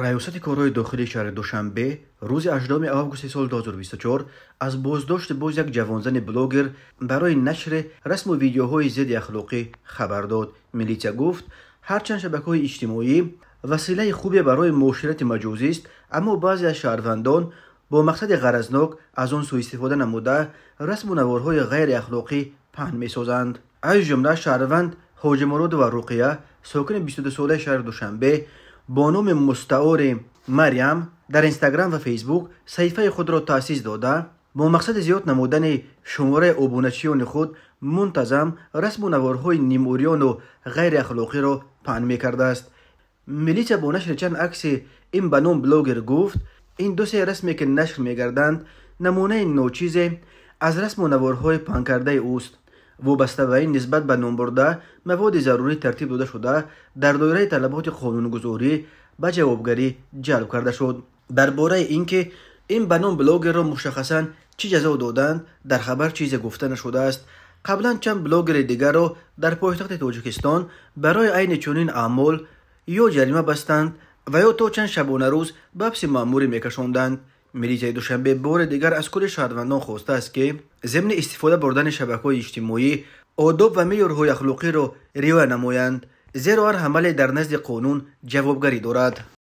Раёсати корҳои дохилии шаҳри Душанбе рӯзи 8 августи соли 2024 аз боздошти боз як ҷавонзани блогер барои нашри расму видеоҳои зидди ахлоқӣ хабар дод. Милитсия гуфт, ҳарчанд шабакаҳои иҷтимоӣ василаи хубе барои муоширати маҷозист, аммо баъзе аз шаҳрвандон бо мақсади ғаразнок аз он сӯистифода намуда, расму наворҳои ғайриахлоқӣ паҳн месозанд. Аз ҷумла шаҳрванд Ҳоҷимуродова Руқия, сокини 22-солаи шаҳри Душанбе, бо номи мустаори Марьям дар Инстаграм ва Фейсбук саҳифаи худро таъсис дода, бо мақсади зиёд намудани шумораи обуначиёни худ мунтазам расму наворҳои нимурёну ғайриахлоқиро паҳн мекардааст. Милитсия бо нашри чанд акси ин ба ном блогер гуфт, ин ду-се расме ки нашр мегарданд, намунаи ночизе аз расму наворҳои паҳнкардаи ӯст. Вобаста ба ин нисбат ба номбурда маводи зарурӣ тартиб дода шуда, дар доираи талаботи қонунгузорӣ ба ҷавобгарӣ ҷалб карда шуд. Дар бораи ин ки ин ба ном блогерро мушаххасан чӣ ҷазо доданд, дар хабар чизе гуфта нашудааст. Қаблан чанд блогери дигарро дар пойтахти Тоҷикистон барои айни чунин аъмол ё ҷарима бастанд ва ё то чанд шабонарӯз ба ҳабси маъмурӣ мекашонданд. Милитсияи Душанбе бори дигар аз кулли шаҳрвандон хостааст, ки зимни истифода бурдани шабакаҳои иҷтимоӣ одоб ва меъёрҳои ахлоқиро риоя намоянд, зеро ҳар амале дар назди қонун ҷавобгарӣ дорад.